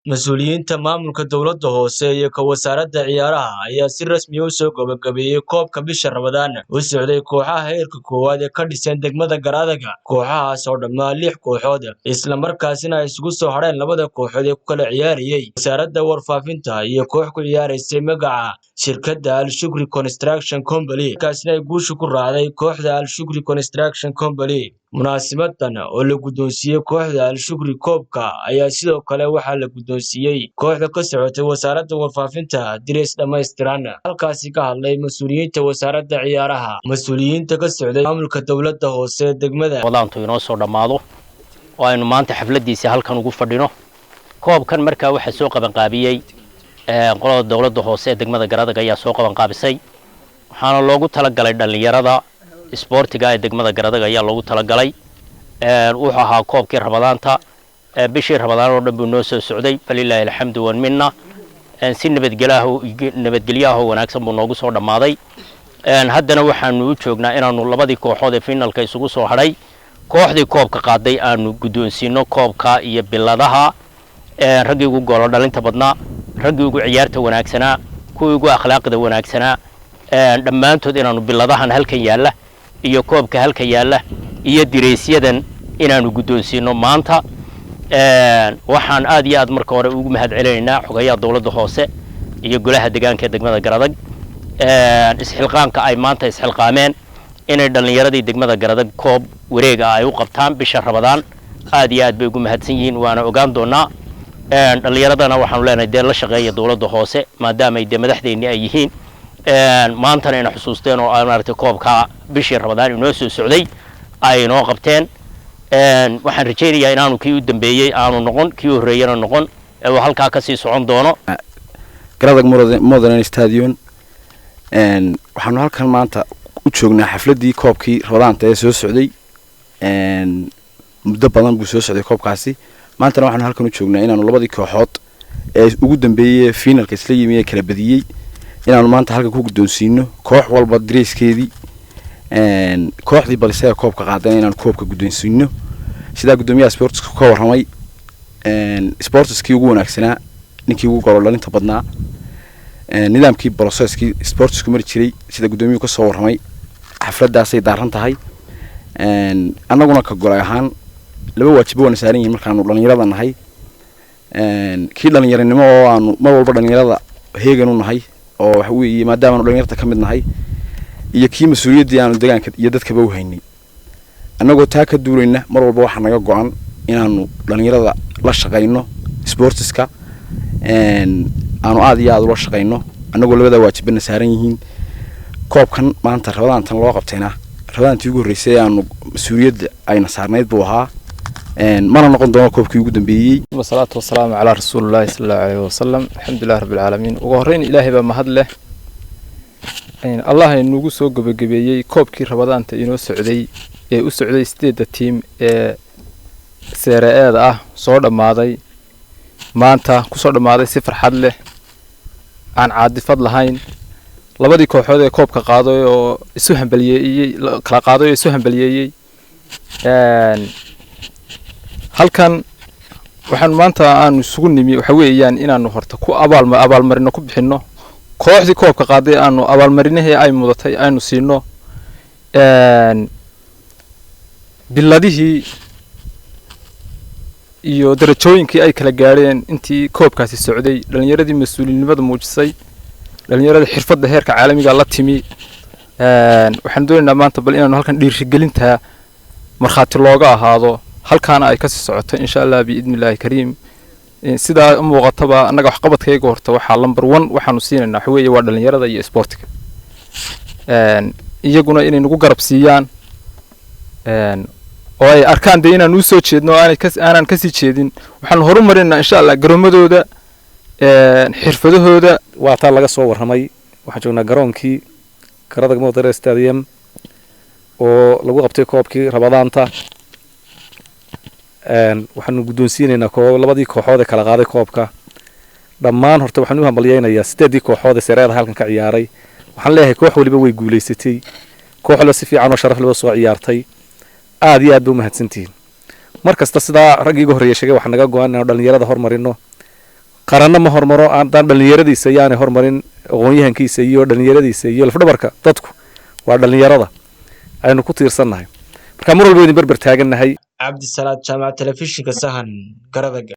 Mas'uuliyiinta maamulka dowladda hoose iyo ka wasaaradda ciyaaraha ayaa si rasmi ah u soo gabagabeeyay koobka bisha Ramadaan u socday kooxaha heerka koowaad ee ka dhisan degmada Garaadaga. Kooxahaas oo dhammaa lix kooxood, isla markaasina ay isugu soo hadheen labada kooxood ee ku kala ciyaarayay wasaaradda warfaafinta iyo koox ku ciyaaraysay magaca shirkadda Al Shukri Construction Company, markaasina ay guusha ku raacday kooxda Al Shukri Construction Company. Munaasibadan oo la guddoonsiiyey kooxda Al Shukri koobka ayaa sidoo kale waxaa la guddoonsiiyey kooxda ka socotay wasaaradda warfaafinta direys dhammaystiran. Halkaasi ka hadlay mas'uuliyiinta wasaaradda ciyaaraha, mas'uuliyiinta ka socday maamulka dowladda hoose ee degmada. Ramadaantu inoo soo dhammaado oo aynu maanta xafladiisa halkan ugu fadhino koobkan. Markaa waxaa soo qabanqaabiyey qolada dowladda hoose ee degmada Garadag ayaa soo qabanqaabisay, waxaana loogu talagalay dhallinyarada isboortiga ee degmada Garadag ayaa loogu talagalay. Wuxuu ahaa koobkii Ramadaanta, bishii Ramadaan oo dhan buu noo soo socday. Falilaahi alxamdu walminna, si nabadgelyaahoo wanaagsan buu noogu soo dhammaaday. Haddana waxaanu u joognaa inaanu labadii kooxood ee finalka isugu soo hadhay, kooxdii koobka qaaday aanu guddoonsiino koobka iyo biladaha, raggii ugu goolo dhalinta badnaa, raggii ugu ciyaarta wanaagsanaa, kuwii ugu akhlaaqda wanaagsanaa, dhammaantood inaanu biladahan halkan yaalla iyo koobka halkan yaalla iyo direysyadan inaanu guddoonsiino maanta. Waxaan aad iyo aad marka hore ugu mahad celinaynaa xogayaha dowladda hoose iyo golaha deegaanka ee degmada Garadag isxilqaanka ay maanta isxilqaameen inay dhallinyaradii degmada Garadag koob wareega ay u qabtaan bisha Ramadaan. Aad iyo aad bay ugu mahadsan yihiin, waana ogaan doonaa. Dhallinyaradana waxaanu leenahay dee la shaqeeya dowladda hoose, maadaama ay dee madaxdeennii ay yihiin, maantana ina xusuusteen oo maaragtay koobka bishii Ramadaan inoo soo socday ay inoo qabteen. Waxaan rajaynayaa inaanu kii u dambeeyey aanu noqon, kii horreeyana noqon, ee uu halkaa kasii socon doono. Garadag Modern Stadium waxaanu halkan maanta u joognaa xafladdii koobkii Ramadaanta ee soo socday. Muddo badan buu soo socday koobkaasi. Maantana waxaanu halkan u joognaa inaanu labadii kooxood ee ugu dambeeyey finalka isla yimi ee kala badiyey inaanu maanta halkan ku guddoonsiino koox walba dareyskeedii, kooxdii balisee koobka qaadana inaanu koobka guddoonsiino. Sidaa guddoomiyaha sportska ka warramay, sportskii ugu wanaagsanaa, ninkii ugu golo dhalinta badnaa, nidaamkii processkii sportsku mari jiray sida guddoomiyuhu ka soo warramay, xafladdaasay daaran tahay. Annaguna ka golay ahaan laba waajibo waana saaran yihiin markaanu dhallinyarada nahay: kii dhallinyaranimo oo aanu mar walba dhallinyarada heegan u nahay, oo waxa weeye maadaamaanu dhallinyarta ka mid nahay, iyo kii mas-uuliyaddii aanu deegaanka iyo dadkaba u haynay. Annagoo taa ka duulayna, mar walba waxaa naga go-an inaanu dhallinyarada la shaqayno, sportiska aanu aada iyo aada ula shaqayno, annagoo labadaa waajibana saaran yihiin. Koobkan maanta Ramadaantan loo qabtayna Ramadaantii ugu horreysay aanu mas-uuliyadda ayna saarnayd buu ahaa, mana noqon doono koobkii ugu dambeeyey. Wasalaatu wasalaamu calaa rasuulillahi sala allahu alayhi wasalam. Alxamdulilah rabbi alcaalamiin. Ugu horreyn Ilaahay baa mahad leh, Allah inugu soo gebagabeeyey koobkii Ramadaanta inoo socday ee u socday sideedda tiim ee Serie A-da ah, soo dhammaaday maanta, kusoo dhammaaday si farxad leh aan caadifad lahayn. Labadii kooxood ee koobka qaaday oo isu hambaliyeeyey, kala qaaday oo isu hambaliyeeyey. Halkan waxaan maanta aanu isugu nimi waxa weeyaan inaanu horta ku abaal abaalmarino ku bixinno kooxdii koobka qaaday, aanu abaalmarinihii ay mudatay aynu siino, biladihii iyo darajooyinkii ay kala gaadheen intii koobkaasi socday, dhallinyaradii mas-uulinimada muujisay, dhallinyaradii xirfadda heerka caalamiga la timi. Waxaan doonaynaa maanta bal inaanu halkan dhiirigelinta markhaati looga ahaado, halkaana ay kasii socoto insha Allah biidni illaahi kariim. Sidaa u muuqataba, annaga waxqabadkayga horta waxaa number one waxaanu siinaynaa waxa weeye waa dhallinyarada iyo isboortiga, iyaguna inay nagu garab siiyaan oo ay arkaan dee inaan usoo jeedno, aanay kas aanan kasii jeedin. Waxaanu horumarinaynaa insha Allah garoomadooda, xirfadahooda. Waa taa laga soo warramay. Waxaan joognaa garoonkii Garadag Modern Stadium oo lagu qabtay koobkii Ramadaanta. Waxaanu guddoonsiinaynaa koob labadii kooxood ee kala qaaday koobka. Dhammaan horta waxaan u hambalyaynayaa sideedii kooxood ee Serie A-da halkan ka ciyaaray. Waxaan leeyahay koox waliba way guulaysatay, koox waliba si fiican oo sharaf leba soo ciyaartay. Aad iyo aad ba umahadsantihiin. Mar kasta sidaa raggii iga horreeya sheegay, waxaa naga go-an inaanu dhallinyarada hormarino. Qaranna ma hormaro haddaan dhallinyaradiisa yaanay hormarin, aqoon-yahankiisa iyo dhallinyaradiisa iyo lafdhabarka dadku waa dhallinyarada aynu ku tiirsannahay. Marka mar walba idin berber taagannahay. Cabdisalaad Jaamac, Telefishinka Sahan, Garadaga.